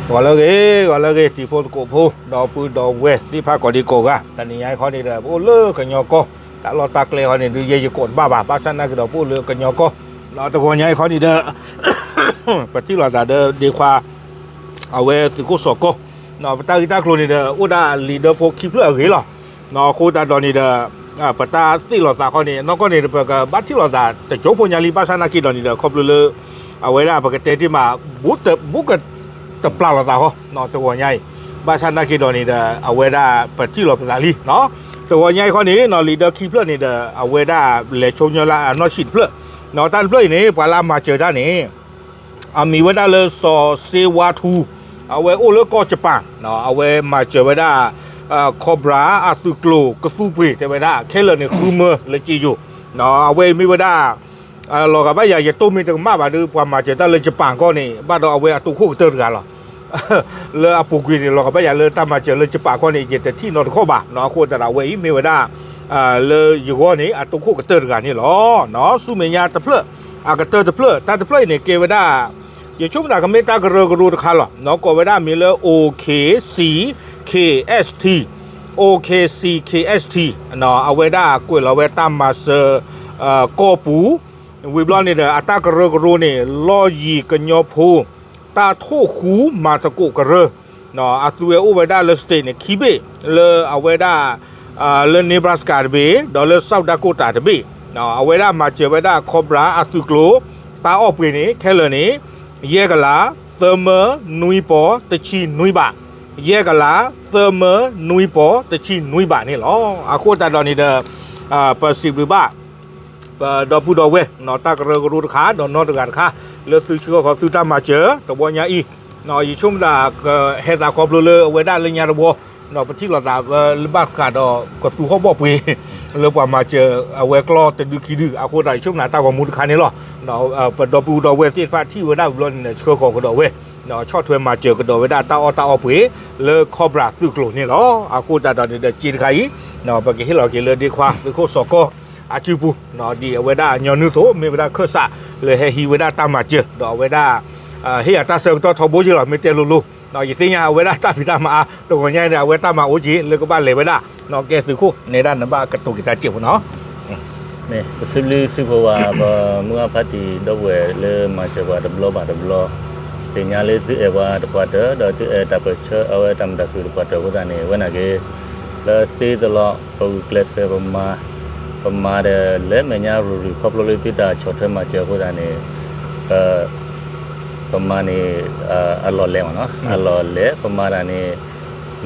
ဂီၤလၢအဂ့ၤ ဂီၤလၢအဂ့ၤ တံၤဖိသကိးဖိ ဒီပုၢ်ဒီဝဲၢ်သ့ၣ်တဖၣ်ကိးဒံကိးဂၤ, တနံၤညါအံၤခီန့ၣ်ဒီး ပအိၣ်လၢကညီကီၢ်, တၢ်လီၢ်တၢ်ကျဲခီန့ၣ် ဒုးယဲယကိးတဘၣ်ဘၣ်, ဘၣ်ဆၣ်နာ်က့ဒီးပအိၣ်လၢကညီကီၢ်, တဂီၤညါအံၤခီန့ၣ်ဒီး ပထံၣ်လိာ်သးဒီးဒ့ခွါ အဝဲသုးခိၣ်စီၤကီၢ်, ပတၢ်ဂ့ၢ်တၢ်ကျိၤန့ၣ်ဒီး အိၣ်ဒၣ်လံာ်ဒၢဖိခံဖျၢၣ်အဂ့ၤလီၤ. အဃိသတးဒီးန့ၣ်ဒီး ပတၢ်သ့ၣ်လိာ်သးခီန့ၣ် နီၢ်ကီၢ်န့ၣ်ဒီး ပကဘၣ်ထံၣ်လိာ်သးတကၠိဖိညါလံ ဘၣ်ဆၣ်နာ်က့ဒီးန့ၣ်ဒီး ခီဖျိလၢ အဝဲဒၣ်ပကတဲတ့ၢ်မး ဘူးကတပျၢ်လိာ်သးဃီ တဂီၤညါအံၤ, ဘၣ်ဆၣ်နာ်က့ဒီးန့ၣ်ဒီး အဝဲဒၣ်ပထံၣ်လိာ်ပသးလံ တဂီၤညါအံၤခီန့ၣ် လံာ်ဒၢခံဖျၢၣ်န့ၣ်ဒီး အဝဲဒၣ်လဲၤဆိကမိၣ်လၢအနီၢ်ဆံးတဖျၢၣ်, တၢ်တဖျၢၣ်အံၤန့ၣ် ပှၤလၢအမၤစၢၤတၢ်န့ၣ် အမံၤဝဲဒၣ်လၢစီၤစ့ဝါထူ, အဝဲအိၣ်လၢကီၢ်ယပၣ်, အဝဲမၤစၢၤဝဲဒၣ် Cobra အသုးကျိၤကသူပှ့ၤ တဲဝဲဒၣ် ခဲလၢာ်န့ၣ် ဃုမၢလၢက့ယိၤ, အဝဲအံၤမ့ၢ်ဝဲဒၣ် လီၤဂာ်ဘၣ်ယၤ ယတိၢ်မ့ၢ်တကမၣ်ဘၣ်ဒီး ပှၤမၤစၢၤတၢ်လၢယပၣ်ကီၢ်န့ၣ် ဘၣ်ဒီးအဝဲအတိၢ်ခိၣ်ကတၢၢ်တဂၤလီၤ. လၢအပူၤကွံာ်န့ၣ် လီၤဂာ်ဘၣ်ယၤလၢတၢ်မၤစၢၤလၢယပၣ်ကီၢ်န့ၣ် ယတထံၣ်နီတခီၣ်ဘၣ်, အဃိသတးဒီးအဝဲအံၤမ့ၢ်ဝဲဒၣ် လၢယဂီၢ်န့ၣ် အတိၢ်ခိၣ်ကတၢၢ်တဂၤန့ၣ်လီၤ. ဆူမဲာ်ညါတဖျၢၣ် အကတၢၢ်တဖျၢၣ် တၢ်တဖျၢၣ်အံၤန့ၣ် ကဲဝဲဒၣ် ယဆိကမိၣ်သးကမ့ၢ်တၢ်ကရၢကရိတခါလီၤ. ကိးဝဲဒၣ်မ့ၢ်လၢ O K C K S T, O K C K S T, အဝဲဒၣ်ကွဲးလီၤဝဲတၢ်မၤစၢၤ ကီၢ်ပူၤ, ဝံၤဘျီန့ၣ်ဒီး အတၢ်ကရၢကရိန့ၣ် လီၢ်ယံၤကညီဖိ တၢ်ထိၣ်ဃူမၤသကိးကရၢ, အသုဝဲအိၣ်ဝဲဒၣ်လၢ state န့ၣ် ခံဘ့ၣ်, လၢအဝဲဒၣ် လၢ Nebraska တဘ့ၣ် ဒီးလၢ South Dakota တဘ့ၣ်, အဝဲဒၣ်မၤစၢၤဝဲဒၣ် Cobra အသုးကျိၤ တၢ်အီၣ်ပှ့ၤန့ၣ် ခဲလၢာ်န့ၣ် ယဲၢ်ကလး သၢမၢ နွံပီၤ တဆံနွံဘး, ယဲၢ်ကလး သၢမၢ နွံပီၤ တဆံနွံဘးန့ၣ်လီၤ. အဃိသတးဒီးန့ၣ်ဒီး ပစံးဘျုးဘၣ် ပဒီပုၢ်ဒီဝဲၢ် တၢ်ကရၢကရိတခါ ဒီးနီၢ်တဂၤတခါ လၢသုဆှၢဃီၤသုတၢ်မၤစၢၤ တဝီညါအံၤ, ယဆိကမိၣ်သး ကဟဲသးခီဖျိလၢအဝဲဒၣ်လၢညါတဝီ ပထံၣ်လိာ်သးလၢဘၣ်ဃးဒီးကသူဟီၣ်ဘီၣ်ပှ့ၤ လၢပှၤမၤစၢၤအဝဲကျီတဒုခံဒု အဃိသတး ယဆိကမိၣ်သးတၢ်ဂီၤမူတခါန့ၣ်လီၤ. ပဒီပုၢ်ဒီဝဲၢ်သ့ၣ်တဖၣ်ထံၣ်ဝဲဒၣ်ဝံၤဘျီန့ၣ် ဆှၢဃီၤကဒီးဝဲ ဆီၣ်ထွဲမၤစၢၤကဒီးဝဲဒၣ်တၢ်အီၣ်တၢ်အီပှ့ၤ လၢ Cobra သုးကျိၤန့ၣ်လီၤ. အဃိသတးဒီးန့ၣ်ဒီး စ့တခါအံၤ ပကဟ့ၣ်လီၤက့ၤလၢဒ့ခွါသုးခိၣ်စီၤကီၢ်အစုပူၤ ဒ်အဝဲဒၣ်အညီနုၢ်အသိး မ့ၢ်ဝဲဒၣ်ခၢၣ်စးလၢဟဲဟံးဝဲဒၣ်တၢ်မၤစၢၤ ဒီးအဝဲဒၣ် ဟ့ၣ်အတၢ်ဆၢကတီၢ်ထီဘိယ့ၢ်လီၤ မ့ၢ်တဲလိၤလိၤ ယသ့ၣ်ညါအဝဲဒၣ်တၢ်ဖံးတၢ်မၤအါ တဂီၤညါန့ၣ် အဝဲတၢ်မၤအိၣ်က့ၤ လၢကဘၣ်လဲၤဝဲဒၣ် ကဲသုးခိၣ်နဲဒၣ်နဘၣ်ကတိၤက့ၤတၢ်စဲးဖိနီၤ မ့ၢ်ပစံးဘျုးစံးဖှိၣ်ဘၣ် ပမုၢ်အါဖးတံၢ်ဒီပုၢ်ဝဲၢ်လၢမၤစၢၤပှၤတဘျီဘၣ်တဘျီ, သ့ၣ်ညါလၢသုအဲၣ်ပှၤတပှၢ်တၢၢ် ဒီးသုအဲၣ်တၢ်ပၢၢ်ဆၢအဝဲတၢ်မုာ်တၢ်ခုၣ်တပှၢ်တၢၢ်အဃိသတးန့ၣ် ဝဲနာ်က့ၤ လၢသ့တလီၤ ပဂုာ်ကျဲးစၢးပမၤ, ပမၤဒီးလၢမဲာ်ညါရူၤရူၤခီဖျိလၢသုတၢ်ဆီၣ်ထွဲမၤစၢၤအဃိသတးန့ၣ် ပ ပမၤန့ၣ် အလီၢ်လဲၢ်မ့ၢ်နီၤ, အလီၢ်လဲၢ် ပမၤတၢ်န့ၣ်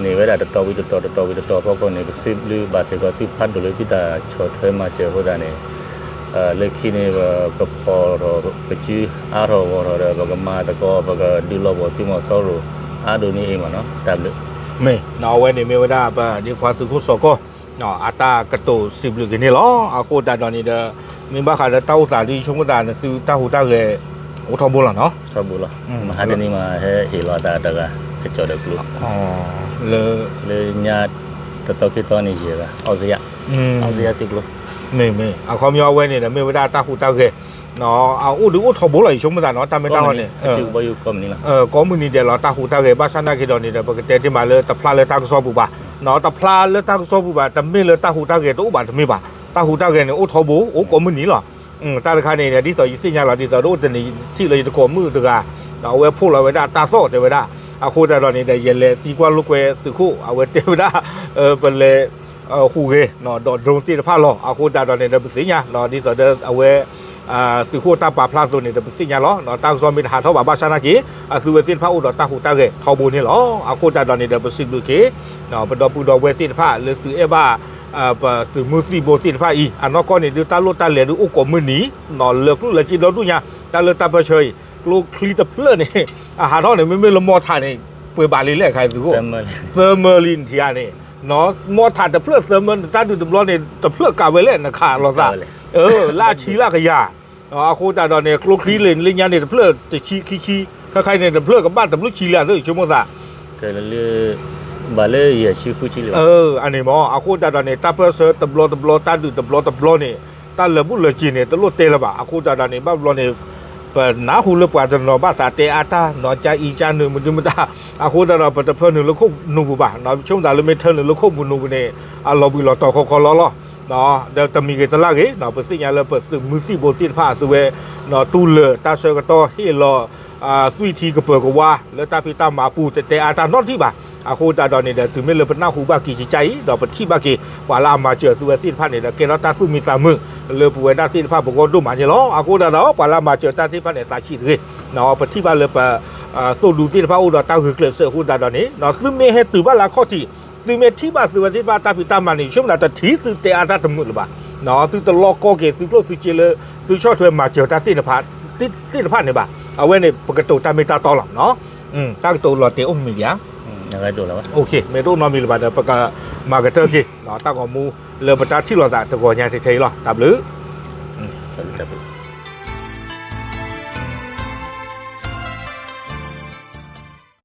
န့ၢ်ဝဲဒၣ်တတီၤဝံၤတတီၤ တတီၤဝံၤတတီၤအဖီခိၣ်န့ၣ် ပစံးဘျုးဘၣ်စ့ၢ်ကီးသုဖးဒိၣ်လၢသုတၢ်ဆီၣ်ထွဲမၤစၢၤအဃိသတးန့ၣ် လၢခံန့ၣ် ပကဖီၣ်ထီၣ်ပစုအါထီၣ်ဂီၢ်ထီၣ်ဒီး ပကမၤသကိး ပကဒုးလီၤပှီၢ်သုးမီၤစိရိၤ အါဒိၣ်န့ၢ်အံၤမ့ၢ်နီၤ တၢ်ဘျုး မ့ၢ်နီၤ အဝဲန့ၣ်မ့ၢ်ဝဲဒၣ်ပဒ့ခွါသုးခိၣ်စီၤကီၢ် အတၢ်ကတိၤစံးဘျုးက့ၤန့ၣ်လီၤ. အဃိသတးဒီးန့ၣ်ဒီး မ့ၢ်ဘၣ်ဃးဒီးတၢ်အိၣ်သးဒ်ဆိကမိၣ်သးန့ၣ် သုတၢ်ဟူးတၢ်ဂဲၤ အိၣ်ထီဘိလီၤနီၤ. ထီဘိလီၤ. မဟါတနံၤမးဟဲဟ့ၣ်လီၤသးတဂၤ ဟဲကၠီၣ်ဒီးကျိ လၢညါတသီခံသီန့ၣ်ယဲၢ်ဂၤ အီစယၤ အီစယၤသုးကျိ မ့ၢ်မ့ၢ် အခီပညီအဝဲန့ၣ်ဒီး မ့ၢ်ဝဲဒၣ်တၢ်ဟူးတၢ်ဂဲၤ အအိၣ်ဒုးအိၣ်ထီဘိလီၤ ယဆိကမိၣ်သးနီၤ တၢ်မ့ၢ်တၢ်ဟီန့ၣ် ကိးမုၢ်နံၤဒဲးလီၤ တၢ်ဟူးတၢ်ဂဲၤ ဘၣ်ဆၣ်နာ်က့ၤဒီးန့ၣ်ဒီး ပကတဲတ့ၢ်မးလၢတဖျါလၢတၢ်ကစီၣ်ပူၤဘၣ်, တဖျါလၢတၢ်ကစီၣ်ပူၤဘၣ် တမ့ၢ်လၢတၢ်ဟူးတၢ်ဂဲၤတအိၣ်ဘၣ်တမ့ၢ်ဘၣ်, တၢ်ဟူးတၢ်ဂဲၤန့ၣ် အိၣ်ထီဘိ အိၣ်ကိးမုၢ်နံၤလီၤ. တၢ်တခါန့ၣ် ဒ်သိးယသ့ၣ်ညါလီၤ ဒ်သိးတအိၣ်တနံၤထံၣ်လၢယတကိးမုၣ်တဂၤ အဝဲဖီၣ်လီၤဝဲဒၣ်တၢ်သီၣ်တဲဝဲဒၣ်, အဃိသတးဒီးန့ၣ်ဒီး ယလဲၤသံကွၢ်လိာ်ကွဲသုးခိၣ် အဝဲတဲဝဲဒၣ် ပလဲၤ ဟူးဂဲၤ ဒီး drone သ့ၣ်တဖၣ်လီၤ. အဃိသတးဒီးန့ၣ်ဒီး ပသ့ၣ်ညါ ဒ်သိးဒီးအဝဲ သုးခိၣ်တၢ်ပာ်ဖျါအသိးန့ၣ်ဒီး ပသ့ၣ်ညါလီၤ. တၢ်ကစီၣ်မ့ၢ်တဟးထီၣ်ဘၣ် ဘၣ်ဆၣ်နာ်က့ၤ အသုဝဲသ့ၣ်တဖၣ်အိၣ်ဒီးတၢ်ဟူးတၢ်ဂဲၤထီဘိန့ၣ်လီၤ. အဃိသတးဒီးန့ၣ်ဒီး ပစံးဘျုးက့ၤ ပဒီပုၢ်ဒီဝဲၢ်သ့ၣ်တဖၣ် လၢသုးအဲၣ်ဘၣ် ပသုးမုၢ်သံၣ်ဘိသ့ၣ်တဖၣ်အံၤ အနီၢ်ကီၢ်န့ၣ်ဒုး တၢ်လိၣ်တၢ်လဲၤဒုးအိၣ်ကိးမုၢ်နံၤ လၢာ်ကျိၣ်လၢာ်စ့ဒီဒူၣ်ညါ တၢ်လၢတၢ်ပၢဆှၢအံၤ ကျိချံတဖျၢၣ်န့ၣ် အဟးထီၣ်န့ၣ် မ့မ့ၢ်လၢမီထးန့ၣ် ပှဲၤဘၣ်လံလဲၣ်ခါသုးခိၣ် သၢမၢလံနထံၣ်ဧါန့ၣ် မီထးတဖျၢၣ်သၢမၢ တၢ်ဒုးတဘျီန့ၣ် တဖျၢၣ်ကးဝဲလဲၣ် နခးလိာ်သး လၢအဆံလၢကယၤ အဃိသတးဒီးန့ၣ် ကျိချံလၢညါန့ၣ် တဖျၢၣ်တဆံခံဆံ ခဲခါအံၤန့ၣ် တဖျၢၣ်ကဘၣ်တဘျုးဆံလံ အသ့ၣ်ဆိကမိၣ်သး ဘၣ်လၢယဲၢ်ဆံဃုဆံလံ အန့ၣ်မ့ၢ် အဃိသတးဒီးန့ၣ် တၢ်ပၢဆှၢတဘျီတဘျီ တၢ်ဒုးတဘျီတဘျီန့ၣ် တၢ်လၢာ်ဘူၣ်လၢာ်စ့ၤန့ၣ် တလိၣ်တဲလၢၤဘၣ် အဃိသတးဒီးန့ၣ် ဘၣ်ဘျီန့ၣ် ပနၢ်ဟူလၢပှၤတနီၤဘၣ်သးတဲအါတၢ်နီၤ ကၢအံၤကၢနုာ်မနုၤမတၤ, အဃိသတးဒီး ပတဖၢနုာ်လၢခိၣ်နူာ်ပူၤဘၣ်, ဆိကမိၣ်သးလၢမ့ၢ်ထၢနုာ်လၢခိၣ်ပူၤနူာ်ပူၤန့ၣ် အလီၤဘှံးလီၤတီၤခီခီလီၤလီၤ. ဒီးတမံၤဂ့ၤတလၢ်ဂ့ၤ ပသ့ၣ်ညါလၢပသုးမုၢ်သံၣ်ဘိသ့ၣ်တဖၣ်အသုဝဲ တူၢ်လၢာ်တၢ်ဆၢကတီၢ်ဟ့ၣ်လီၤ သွံၣ်ထံကပၢၤကဝါ လၢတၢ်ဖံးတၢ်မၤပူၤ တတဲအါတၢ်နီတထံၣ်ဘၣ်. အဃိသတးဒီးန့ၣ်ဒီး တုၤမ့ၢ်လၢပနၢ်ဟူဘၣ်က့ၤကကၢအံၤ ဒီးပထံၣ်ဘၣ်က့ၤ ပှၤလၢအမၤစၢၤသုဝဲသ့ၣ်တဖၣ်န့ၣ်ဒီး ကဲထီၣ်တၢ်သူၣ်မံသးမုာ် လၢပဝဲဒၣ်သ့ၣ်တဖၣ်ပဂီၢ်ဒိၣ်မးန့ၣ်လီၤ. အဃိသတးဒီး ပှၤလၢအမၤစၢၤတၢ်သ့ၣ်တဖၣ်န့ၣ် သးဆံးတဂ့ၤ, ပထံၣ်ဘၣ်လၢပ သိၣ်ဒူသ့ၣ်တဖၣ်အိၣ်ဒီးတၢ်ဂုာ်ကျဲးစၢးအဃိသတးဒီးန့ၣ် သုမ့ၢ်ဟဲတုၤဘၣ်လၢအခီၣ်ထံး သုမ့ၢ်ထံၣ်ဘၣ်သုဝဲသ့ၣ်တဖၣ်တၢ်ဖံးတၢ်မၤန့ၣ် ဆိကမိၣ်သးတထံၣ်သုတဲအါတၢ်တမုာ်လၢၤဘၣ်. သုတလီကီက့ၤသုကျိၣ်သုစ့လၢ သုဆီၣ်ထွဲမၤစၢၤတၢ်သ့ၣ်တဖၣ် သ့ၣ်တဖၣ်န့ၣ်ဘၣ်. အဝဲန့ၣ် ပကတိၤတၢ်မ့ၢ်တၢ်တီလီၤ. တၢ်ကတိၤလီၤတဲာ်အိၣ်မံၤဒံးဧါ. မ့ၢ်တအိၣ်နီတမံၤလၢၤဘၣ်ဒီး ပကမၤကတၢၢ်က့ၤ တၢ်ဂီၤမူလၢပတၢ်ထံၣ်လိာ်သးတဂီၤညါထဲထဲအံၤလီၤ. တၢ်ဘျုး